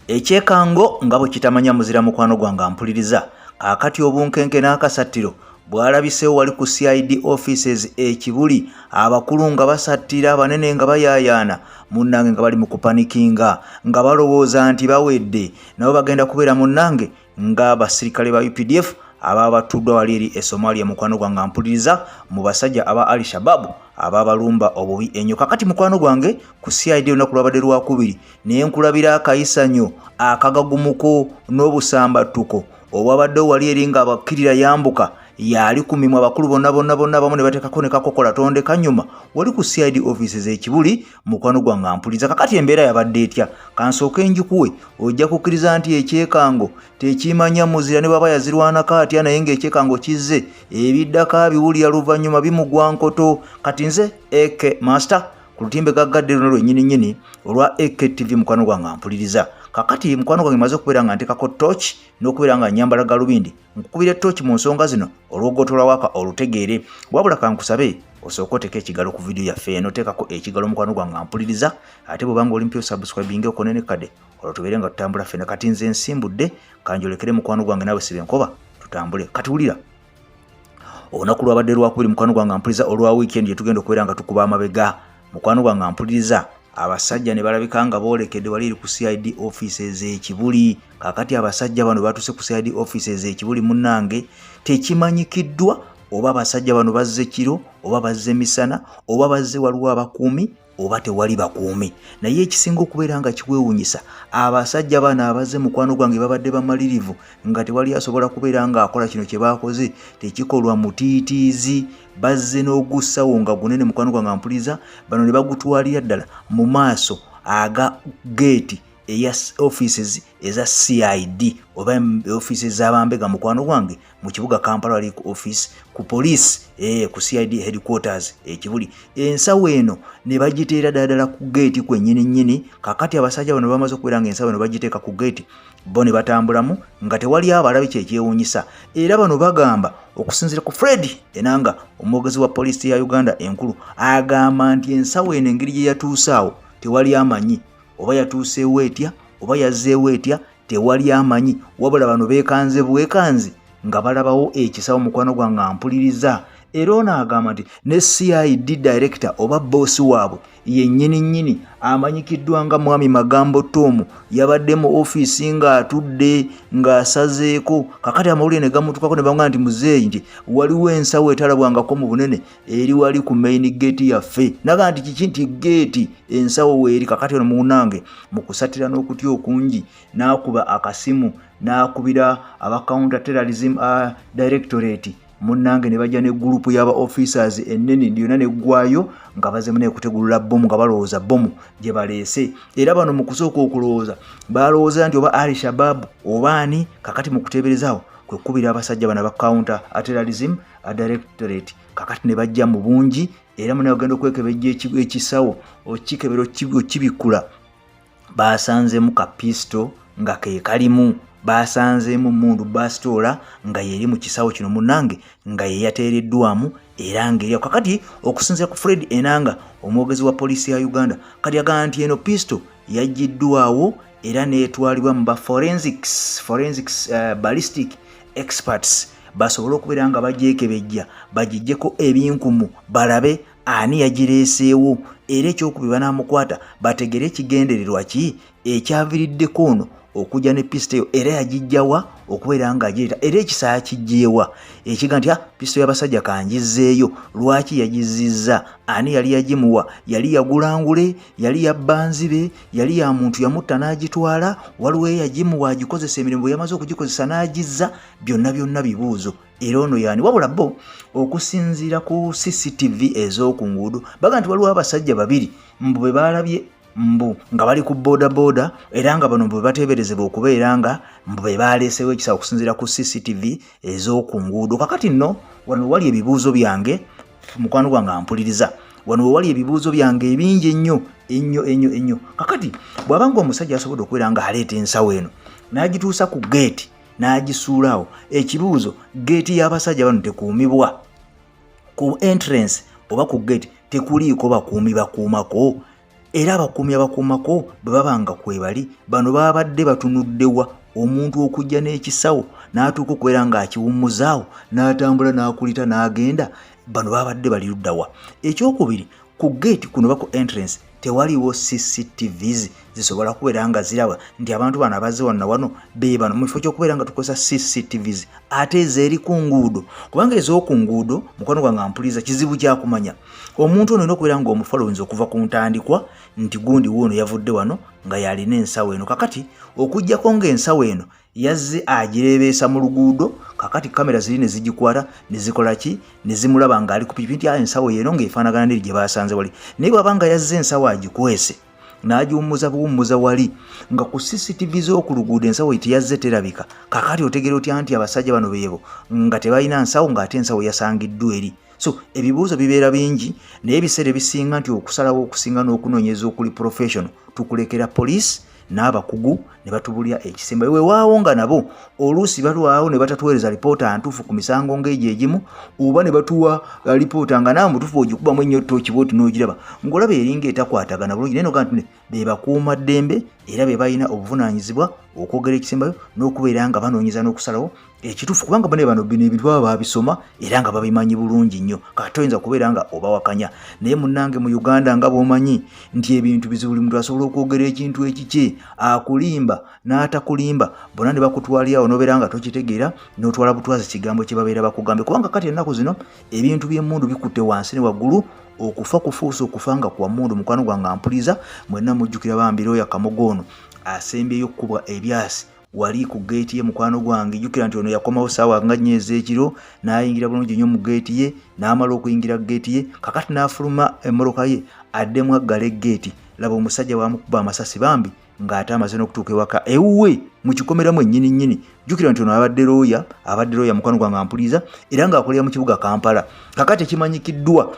Ekyekango nga bwe kitamanya muzira, mukwano gwange ampuliriza, kaakati obunkenke n'akasattiro bwalabiseewo wali ku CID offices e Kibuli, abakulu nga basattira, abanene nga bayaayaana, munnange nga bali mu kupanikinga, nga balowooza nti bawedde, nabo bagenda kubeera munnange ng'abasirikale ba UPDF ababatuddwa wali eri e Somalia. Mukwano gwange ampuliriza, mu basajja aba Al Shabaab ababalumba obubi ennyo. Kakati mukwano gwange, ku CID olunaku lwabadde lwakubiri, naye nkulabira akayisanyo akagagumuko n'obusambattuko obwabaddewo wali eri nga abakkirira yambuka yaali ku mimwa, abakulu bonna bonna bonna abamu ne bateekako ne kakokola tonde kanyuma wali ku CID offices e Kibuli. Mukwano gwange ampuliza, kakati embeera yabadde etya? Kansooke njikuwe, ojja kukkiriza nti ekyekango tekimanya muzira ne bwaba yazirwanako atya, naye ng'ekyekango kizze, ebiddako abiwulira luvannyuma bimugwa nkoto. Kati nze AK Master ku lutimbe gaggadde luno lwennyini nnyini olwa AKTV. Mukwano gwange ampuliriza, kakati mukwano gwange, maze okubeera nga nteekako torch n'okubeera nga nyambala galubindi, nkukubira torch mu nsonga zino olwogotola waka olutegeere. Wabula kankusabe osooke oteeke ekigalo ku vidiyo yaffe eno, teekako ekigalo mukwano gwange ampuliriza, ate bw'obanga oli mpya osubscribinge okonene kadde, olwo tubeere nga tutambula ffena. Kati nze nsimbudde, kanjolekere mukwano gwange, naawe siba enkoba tutambule. Kati wulira, olunaku lwabadde lwakubiri, mukwano gwange ampuliriza, olwa weekend gyetugenda okubeera nga tukuba amabega. Mukwano gwange ampuliriza, abasajja ne balabika nga boolekedde wali eri ku CID offices e Kibuli. Kaakati abasajja bano batuuse ku CID offices e Kibuli, munnange tekimanyikiddwa oba abasajja bano bazze kiro oba bazze misana oba bazze waliwo abakuumi oba tewali bakuumi. Naye ekisinga okubeera nga kiwewunyisa, abasajja bano abazze, mukwano gwange, babadde bamalirivu nga tewali asobola kubeera ng'akola kino kye baakoze, tekikolwa mutiitiizi. Bazze n'ogusawo nga gunene, mukwano gwange ampuliza, bano ne bagutwalira ddala mu maaso aga geeti eya offices eza CID oba offices z'abambega, mukwano gwange, mu kibuga Kampala, wali ku office ku police, ku CID headquarters e Kibuli. Ensawo eno ne bagiteera ddala ddala ku geeti kwennyini nnyini. Kakati abasajja bano bamaze okubeera nga ensawo eno bagiteeka ku geeti, bo ne batambulamu nga tewali abalabi. Kyekyewuunyisa era bano bagamba, okusinziira ku Fred Enanga, omwogezi wa poliisi ya Uganda enkulu, agamba nti ensawo eno engeri gye yatuuse awo tewali amanyi, oba yatuuseewo etya oba yazzeewo etya, tewali amanyi. Wabula bano beekanze bwekanzi nga balabawo ekisawo. Mukwano gwange ampuliriza, era ono agamba nti ne CID director oba boosi waabwe yennyini nnyini amanyikiddwa nga Mwami Magambo Tom yabadde mu ofiisi ng'atudde ng'asazeeko. Kakati amawulire ne gamutukako ne bamugamba nti muzeeyi, nti waliwo ensawo etalabwangako mu bunene eri wali ku main gate yaffe. Naga nti kiki? Nti geeti ensawo weeri. Kakati ono munnange mu kusattira n'okutya okungi n'akuba akasimu, n'akubira aba counter terrorism directorate, munnange ne bajja ne gurupu y'aba officers ennene yonna neggwayo nga bazemu nekutegulula bomu, nga balowooza bomu gye baleese. Era bano mu kusooka okulowooza balowooza nti oba Al Shabab oba ani. Kakati mu kuteeberezaawo kwe kkubira abasajja bano aba counter terrorism directorate, kakati ne bajja mu bungi. Era mune bagenda okwekebejja ekisawo, okikebera, okibikkula, basanzeemu ka pisito nga ke kalimu, basanzeemu mundu basitoola nga yeri mu kisawo kino, munnange, nga ye yateereddwamu era ng'eri. Kakati okusinziira ku Fred Enanga, omwogezi wa poliisi ya Uganda, kati agamba nti eno pisito yaggiddwawo era n'etwalibwa mu ba forensics, ballistic experts basobole okubeera nga bagyekebejja, bagiggyeko ebinkumu, balabe ani yagireeseewo, era ekyokubi banaamukwata, bategere ekigendererwa ki ekyaviiriddeko ono okujja ne pisito eyo, era yagijjawa okubeera nga agireeta, era ekisa yakijjeewa ekiga nti ah, pisito y'abasajja kangizeeyo. Lwaki yagizizza? Ani yali yagimuwa? Yali yagulangule? Yali yabba nzibe? Yali ya muntu yamutta n'agitwala? Waliwo eyagimuwa agikozesa emirimu, bwe yamaze okugikozesa n'agizza? Byonna byonna bibuuzo. Era ono yaani? Wabula bo okusinziira ku CCTV ez'oku nguudo baga nti waliwo abasajja babiri mbu bwe baalabye mbu nga bali ku boda boda, era nga bano bwe bateeberezebwa okubeera nga mbu be baleesewo ekisawo, okusinziira ku CCTV ez'oku nguudo. Kakati nno wano wali ebibuuzo byange, mukwano gwange ampuliriza, wano wewali ebibuuzo byange ebingi ennyo ennyo ennyo ennyo. Kakati bw'aba nga omusajja asobodde okubeera nga aleeta ensawo eno n'agituusa ku geeti n'agisuulaawo, ekibuuzo, geeti y'abasajja bano tekuumibwa? Ku entrance oba ku geeti tekuliiko bakuumi bakuumako? Era abakuumi abakuumako bwe baba nga kwebali, bano babadde batunuddewa omuntu okujja n'ekisawo n'atuuka okubeera ng'akiwummuzaawo n'atambula n'akulita n'agenda? Bano babadde bali luddawa? Ekyokubiri, ku gate kuno ba ku entrance tewaliwo CCTVs zisobola kubeera nga ziraba nti abantu bano abazze wano na wano be bano, mu kifo ky'okubeera nga tukozesa CCTVs ate ezeeri ku nguudo, kubanga ez'oku nguudo, mukwano gwange ampuliza, kizibu kyakumanya omuntu ono. Olina okubeera nga omufollowinza okuva ku ntandikwa nti gundi wuuno yavudde wano nga yalina ensawo eno. Kakati okuggyako ng'ensawo eno yazze agireebeesa mu luguudo, kakati kamera ziri ne zigikwata ne zikola ki, ne zimulaba ng'ali ku pikipiki nti ensawo yeeno ng'efaanagana n'eri gye baasanze wali. Naye bw'aba nga yazze ensawo agikwese n'agiwummuza buwummuza wali, nga ku CCTV z'oku luguudo ensawo teyazze terabika, kakati otegeera otya nti abasajja bano beebo nga tebalina nsawo, ng'ate ensawo yasangiddwa eri? So ebibuuzo bibeera bingi, naye ebiseera ebisinga nti okusalawo okusinga n'okunoonyeza okuli professional tukulekera poliisi n'abakugu ne batubulira ekisemba. Weewaawo nga nabo oluusi balwawo ne batatuweereza lipoota ntuufu ku misango ng'egyo egimu, oba ne batuwa lipoota nga naawe mutuufu ogikubamu ennyo tookiba oti n'ogiraba ng'olaba eringa etakwatagana bulungi, naye nogaa nti be bakuuma ddembe era be balina obuvunaanyizibwa okwogera ekisembayo n'okubeera nga banoonyeza n'okusalawo ekituufu, kubanga bane bano bino ebintu baba babisoma era nga babimanyi bulungi nnyo. Kati toyinza kubeera nga obawakanya. Naye munnange, mu Uganda nga bw'omanyi nti ebintu bizibu, buli muntu asobola okwogera ekintu ekikye, akulimba n'atakulimba, bonna ne bakutwalirawo n'obeera nga tokitegeera n'otwala butwazi kigambo kye babeera bakugambye, kubanga kati ennaku zino ebintu by'emmundu bikutte wansi ne waggulu. Okufa kufuuse okufa nga kwa mmundu. Mukwano gwange ampuliza, mwenna mujjukira bambi looya Kamoga ono asembyeyo okukubwa ebyasi wali ku geeti ye. Mukwano gwange, jjukira nti ono yakomawo saawa nga 4 ez'ekiro n'ayingira bulungi nnyo mu geeti ye, n'amala okuyingira geeti ye, kakati n'afuluma emmotoka ye addemu aggala eggeeti. Laba omusajja bw'amukuba amasasi bambi ng'ate amaze n'okutuuka ewaka ewuwe mu kikomera mwennyini nnyini. Jjukira nti ono abadde looya, abadde looya, mukwano gwange ampuliza, era ng'akolera mu kibuga Kampala. Kakati ekimanyikiddwa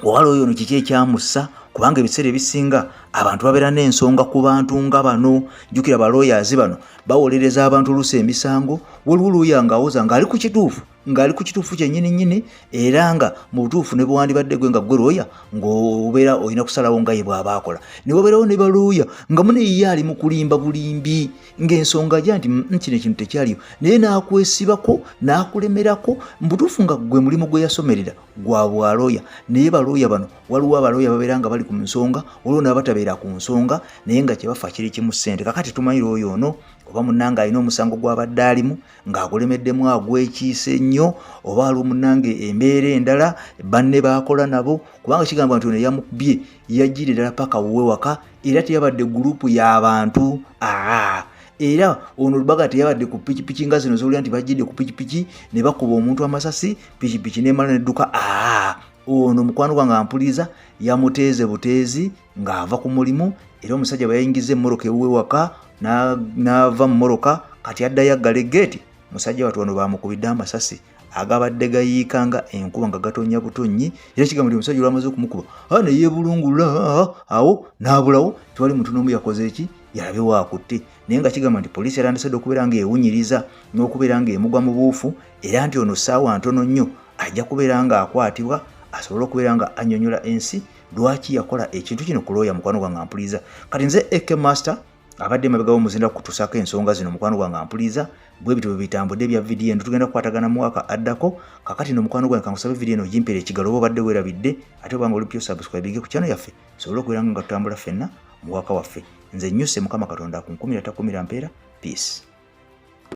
owala oyo ono kiki ekyamussa, kubanga ebiseera ebisinga abantu babeera n'ensonga ku bantu nga bano. Jjukira balooyazi bano bawolereza abantu oluusi emisango. Waliwo looya ng'awoza ng'ali ku kituufu, ng'ali ku kituufu kyennyini nnyini, era nga mu butuufu ne bwewandibadde gwe nga gwe looya ng'obeera olina kusalawo nga ye bw'aba akola. Ne wabeerawo ne balooya nga mune ye ali mu kulimba bulimbi, ng'ensonga agira nti kino ekintu tekyaliyo, naye n'akwesibako n'akulemerako mu butuufu nga gwe mulimu gwe yasomerera gwa bwalooya. Naye balooya bano, waliwo abalooya babeera nga bali ku nsonga, waliwo n'abatabeera ku nsonga, naye nga kyebafa kiri kimu, ssente. Kakati tumanyi looya ono oba munnange alina omusango gw'abadde alimu ng'agulemeddemu agwekiise nnyo, oba waliwo munnange embeera endala banne baakola nabo, kubanga kigambwa nti ono yamukubye yajjira ddala paka wuwe waka, era teyabadde gurupu y'abantu. Aa era ono Lubaga teyabadde ku pikipiki nga zino zowulira nti bajjidde ku pikipiki ne bakuba omuntu amasasi, pikipiki nemala nedduka. Aa ono mukwano gwange ampuliriza yamuteeze buteezi ng'ava ku mulimu, era omusajja bwe yayingiza emmoroka ewuwe waka n'ava mu mmoroka, kati addayo aggala eggeeti, musajja watu wano bamukubidde amasasi agabadde gayiika nga enkuba nga gatonnya butonnyi. Era kigamba nti omusajja olwamaze okumukuba ne yeebulungulula awo n'abulawo, tewali muntu n'omu yakoze eki yalabe waakutte. Naye nga kigamba nti poliisi yatandise dda okubeera ng'ewunyiriza n'okubeera ng'emugwa mu buufu, era nti ono ssaawa ntono nnyo ajja kubeera ng'akwatibwa asobole okubeera nga annyonnyola ensi lwaki yakola ekintu kino ku looya. Mukwano gwange ampuliza, kati nze AK Master abadde emabega w'omuzinda kutusaako ensonga zino. Mukwano gwange ampuliza, bwe bityo bwe bitambudde ebya vidiyo eno. Tugenda kukwatagana mu mwaka addako. Kakati no mukwano gwange, kankusabe vidiyo eno ogimpeera ekigalo oba obadde weerabidde, ate obanga oli pyo subscribinge ku channel yaffe sobole okubeera nga tutambula ffenna mu waka waffe. Nze nnyuse, Mukama Katonda akunkumira takumira mpeera. Peace.